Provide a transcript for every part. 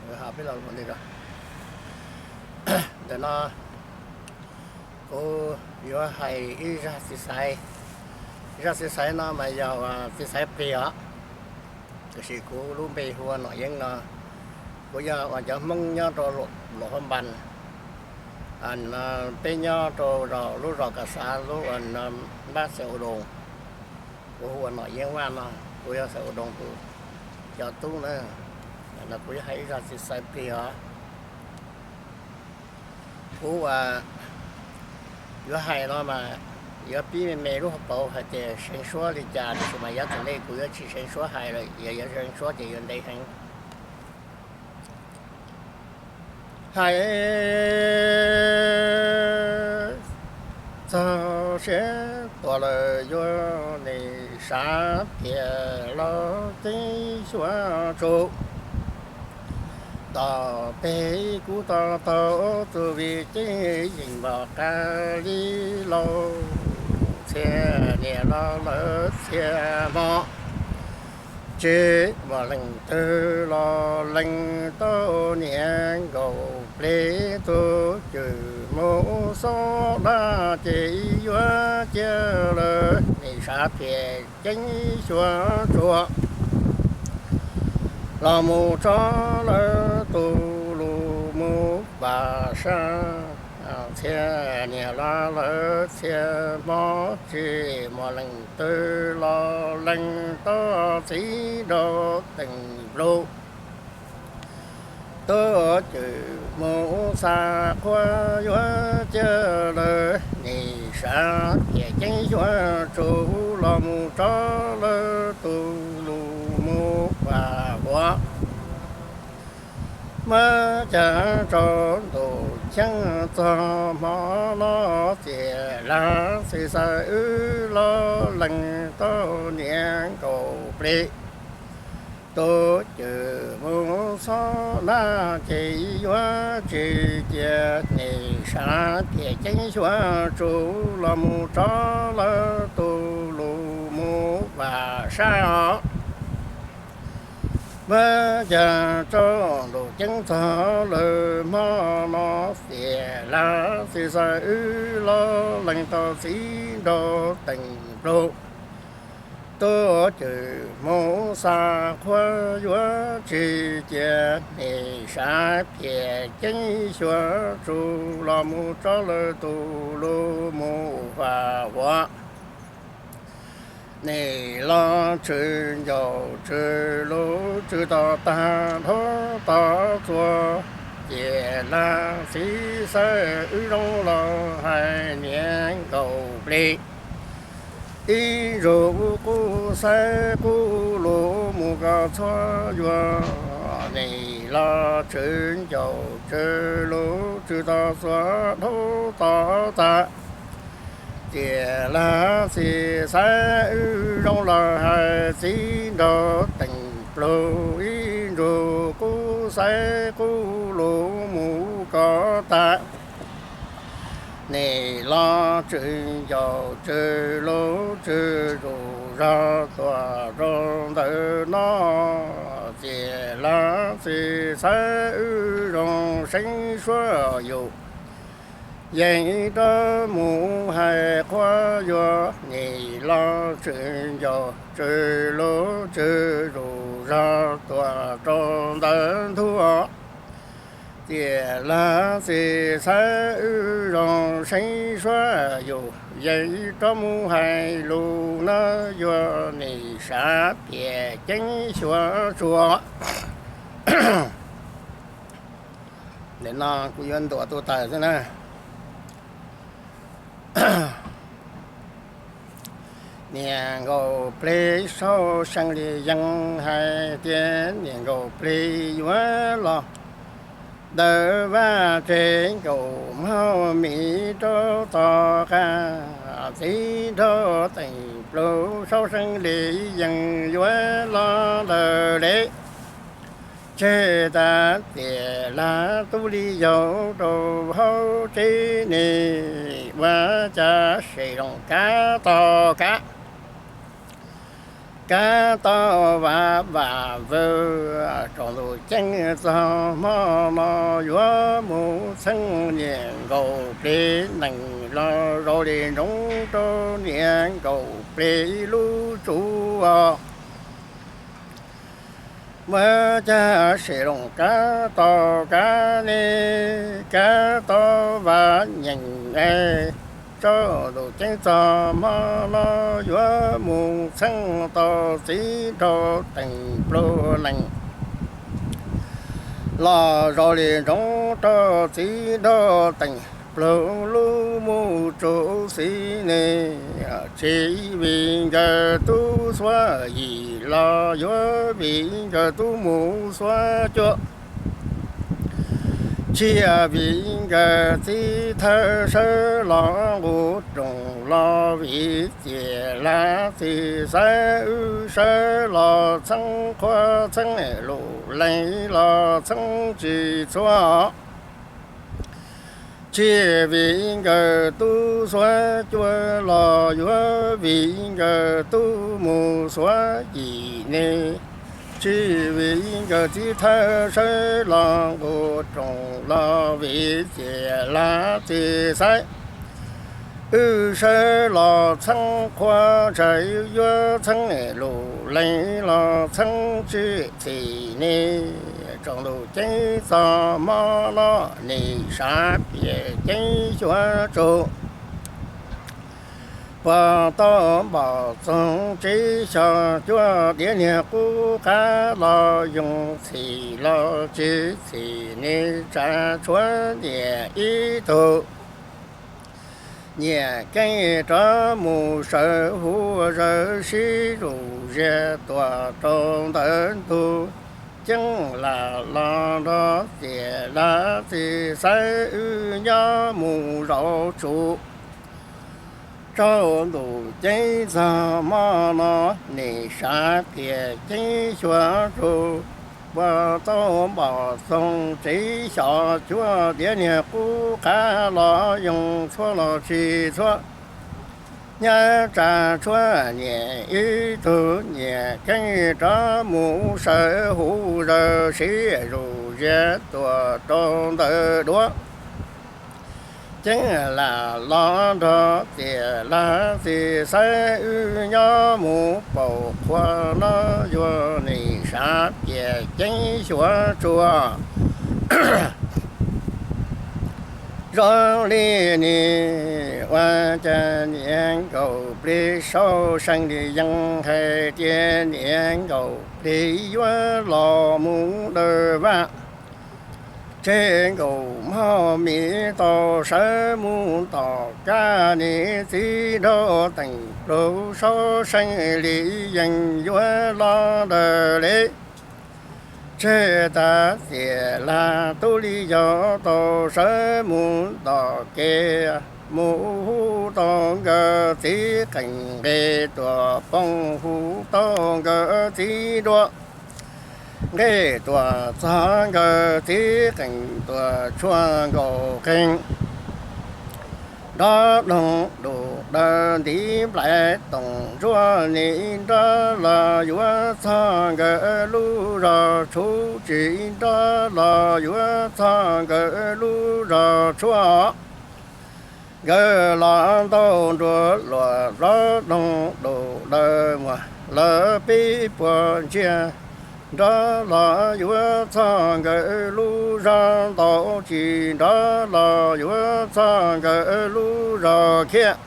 Ho peb los ua ntej os. Ntawm no kuv yuav hais ib zaj txiv xaiv. Zaj txiv xaiv no mas yog txiv xaiv plig os, tiam sis kuv lub npe hu ua Nom Yeeb no. Kuv yog uas cov Hmoob nyob rau Luam Hab Npas, peb nyob rau zos, lub zos Kas Xav, lub npab Xeem Ua Doos. Kuv hu ua Nom Yeeb Vaj no, kuv yog Xeem Ua Doos tus cov tub na. Kuv yuav hais ib zaj txiv xaiv plig os. Kuv uas yuav hais no mas yuav pib me me lub hauv paus hais tias seev suab li cas, tiam sis mas yav tom ntej kuv yuav tsis seev suab hais lawm, yog yuav seev suab ces yuav ntev heev. Hais txog siab tuag lawm yuav nim sav tias los ceeb xyuas tsuj. Tom peg kuv to taug txuj vim ceeb yeej npog qab li lauj. Txhia niam los lawm txhia hmo, tsis muaj leej twg los lees tau niam nkaus plig. Tus cwj mus xob dab ces yuav cia lawm nim sav tias ceeb xyuas tsuj, los mus tso lawm tus lus mus vam sab. Txhia niam los lawm txhia hmo, tsis muaj leej twg los lees tau txiv nraug teem nplug. Tus cwj mus xa qhua yuav cia lawm nim sav tias ceeb xyuas tsuj, los mus tso lawm tus lus mus vam huav. Mas cas tsaus ntuj cheeb txog hmo no, txiv lam txiv xaiv wb los lees tau niam nkaus plig. Tus cwj mus xob dab ces yuav tsis cia nim sav tias ceeb xyuas tsuj, los mus tso lawm tus lus mus vam sab os. Mas cas tsaus ntuj ceeb txog lawm hmo no, txiv lam txiv xaiv wb los lees tau txiv nraug teem nplug. Tus cwj mus xa qhua yuav tsis cia nim sav tias ceeb xyuas tsuj, los mus tso lawm tus lus mus vam huav. Nim los tswv ncauj tswv lus tswv to tag dhau tod txuas, ces lam txiv xaiv wb zoo los hais niam nkaus plig. Ib ntsug qub xaiv qub lus mus kom txhob yuav, nim los tswv ncauj tswv lus tswv to txuas dhau tod tag, ces lam txiv xaiv wb zoo los hais txiv nraug teem nplug. Ib ntsug qub xaiv qub lus mus kom tag, nim los tswv ncauj tswv lus tswv zuj zog tuaj rau ntawm no, ces lam txiv xaiv wb zoo seev suab yus yeej rov mus hais qhua yuav. Nim los tswv ncauj tswv lus tswv zuj zog tuaj rau ntawm nthuav, ces lam txiv xaiv wb zoo seev suab yus yeej rov mus hais lus na, yuav nim sav tias ceeb xyuas tsuj. Nim no kuv yuav ntuas tus tawm xwb na. Niam nkaus plig saub seev li yees hais tias niam nkaus plig yuav los dawm vaj tsev nkaus mog mis rau tom qab, txiv nraug teem nplug saub seev li yees yuav los dawm li tseg tas, ces lam tub li yaug rau hauv tsev nim ua cas sem zoo kav tom kav. kab tau vam vam vwm. Tsaus ntuj ceeb txog hmo no yuav mus txheeb niam nkaum plig nees los zoo li ntsoov rau niam nkaum plig lub tsuv os. Muab caj sem loos kab tau kab ne, kab tau vam nyeem es. Tsaus ntuj ceeb txog hmo no yuav mus txheeb tau txiv nraug teem pluag nees los zoo li ntsoov rau txiv nraug teem pluag lub mus tsuv xim ne. Tsis vim nkawd tub xuab yim los yuav vim nkawd tub mus xuab cuaj, tsis vim nkawd txiv thawj sawv los nqus roos los vim txiv lam txiv xaiv wb sawv los txheeb qhua txheeb lus leej los txheeb tsis txhua. Tsis vim nkawd tub xuab cuaj los yuav vim nkawd tub mus xuab yim ne. Tsis vim nkawd txiv thawj sawv los nqus roos los vim txiv lam txiv xaiv wb sawv los txheeb qhua tshais yuav txheeb lus leej los txheeb tsis txhim ne. Tsaus ntuj ceeb txog hmo no nim sav piam ceeb xyuav tsuag. Puas tau npaum txoog tsib xyos cuaj tiav niag qub qab los yoo txhim los tsis txhim ne. Tsa tshuav niam ib tug, niam keeb rov mus sawv huv zaws sib zuj zus tuam rau ntawm ntug ceeb lam los nrog txiv lam txiv xaiv wb nyob mus zaum tsum. Tsaus ntuj ceeb txog hmo no nim sav piam ceeb xyuav tsuag. Puas tau npaum txoog tsib xyos cuaj tiav niag qub qab los yoo txhua los tsis txhua. Nyab tsa tshuav niam ib tug, niam keeb rov mus sawv huv zaws sib zuj zus tuam rau ntawm duav ceeb lam los nrog txiv lam txiv xaiv wb nyob mus paum qhua no yuav nim sav piam ceeb xyuav tsuag. Zoo li nim ua cas niam nkaum plig sau seej li yeej hais tias niam nkaum plig yuav los mus daws vaj. Tseg nkaum hmo miv tau sawv mus tom kab niam txiv nraug teem pluag sau seej li yeej yuav los daws li. Tseg tas txiv lam tub li yog tau sawv mus tom kev, mus hu tau nkawd txiv qees nqe tuam poob, hu tau nkawd txiv nruab nqe tuam txog nkawd txiv qees tuam tshuaj nkaus qees. Nrov noog dum daws ntiv nplais toom ntsuab nim nrov los yuav txog nkawd lub zos tshuv tsis nrov los yuav txog nkawd lub zos tshuaj. Nkawd los ntau nruab luam zov noog dum daws muag lawv pib puag ntsiag. Nrov los yuav txog nkawd lub zos ntau, tsis nrov los yuav txog nkawd lub zos khiab.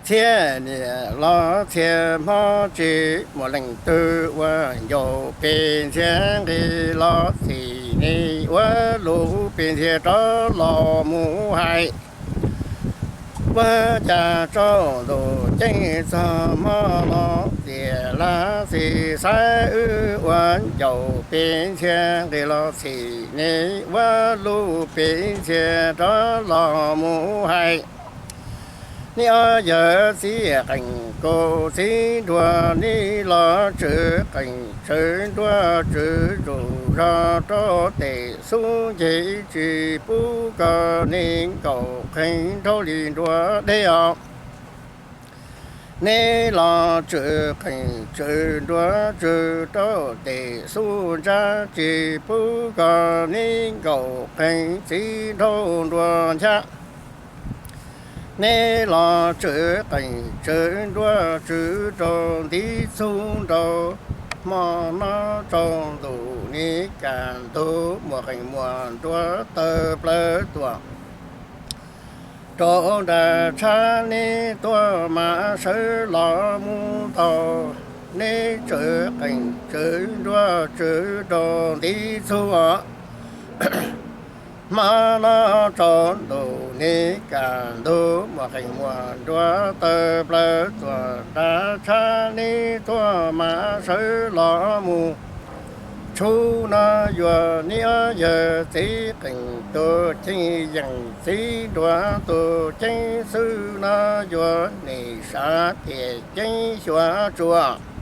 Txhiab niam los txhiab hmo tsis muaj leej twg ua ncaus pes ntxhias nqis los txhim ne, ua lus pes ntxhias rov los mus hais. Ua cas tsaus ntuj ceeb txog hmo no txiv lam txiv xaiv wb ua ncaus pes ntxhias nqis los txhim ne, ua lus pes ntxhias rov los mus hais. Neb ob yawg txiv qees kaus txiv nruab, neb los tswv qees tswv nruab tswv zuj zog rau tej xub nce, tsis pub kom neb nkaum qees nrau li nruab dej os. Neb los tswv qees tswv nruab tswv rau tes xub ntsab, tsis pub kom neb nkaum qees txiv nrauj nruab nchab. Neb los tswv qees tswv nruab tswv rau ntib txug nraud, hmo no tsaus ntuj neb kaj ntug muag qees muag nruab tawg plawg tuaj rau nram tshab, neb tuaj mas sawv los mus tau. Neb tswv qees tswv nruab tswv rau ntib txug, hmo no tsaus ntuj neb kaj ntug muag qees muag nruab tawg plawg tuaj nram tshab, neb tuaj mas sawv los mus. Tshub no yuav neb ob yawg txiv qees tus ceeb, yeej txiv nruab tus ceeb xwb no yuav neb sav tias ceeb xyuav tsuag.